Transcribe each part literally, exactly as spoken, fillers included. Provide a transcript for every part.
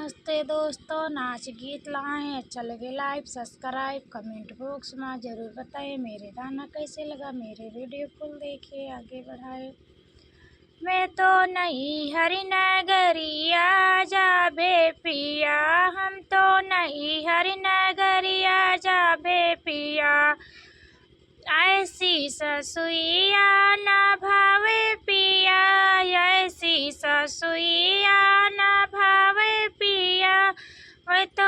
नमस्ते दोस्तों, नाच गीत लाए, अच्छा लगे like, subscribe, comment box मा जरूर बताएं। मेरे गाना कैसे लगा, मेरे video full देखिए, आगे बढ़ाए। मैं तो नैहर नगरिया जाबे पिया, हम तो नैहर नगरिया जाबे पिया। ऐसी ससुइया ना भावे पिया, ऐसी ससुइया ना भावे पिया। वै तो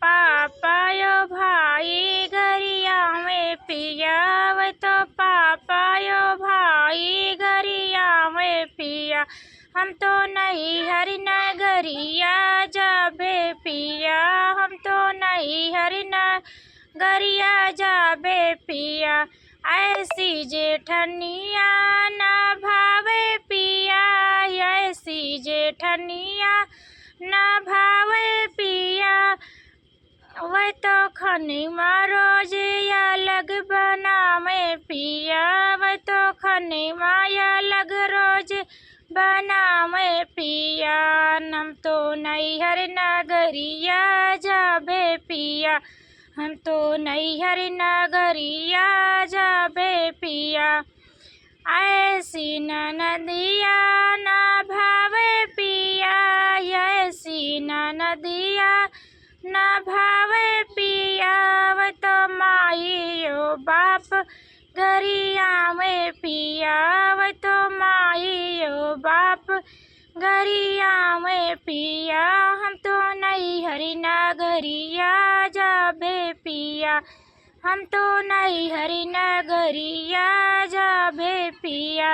पापा यो भाई गरियावे पिया, वै तो पापा यो भाई गरियावे पिया। हम तो नैहर नगरिया जाबे पिया, हम तो नैहर नगरिया जाबे पिया। ऐसी जेठनिया ना भावे पिया, ऐसी जेठनिया ना भावे पिया। वै तो खनिमा रोज अलग बनावे पिया, वै तो खनिमा अलग रोज बनावे पिया। हम तो नैहर नगरिया जाबे पिया, हम तो नैहर नगरिया जाबे पिया। ऐसी ननदिया ना भावे पिया, ऐसी ननदिया ना भावे पिया। वै तो माई यो बाप गरियावे पिया, वै तो माई यो बाप गरियावे पिया। हम तो नैहर नगरिया जाबे पिया, हम तो नैहर नगरिया जाबे पिया।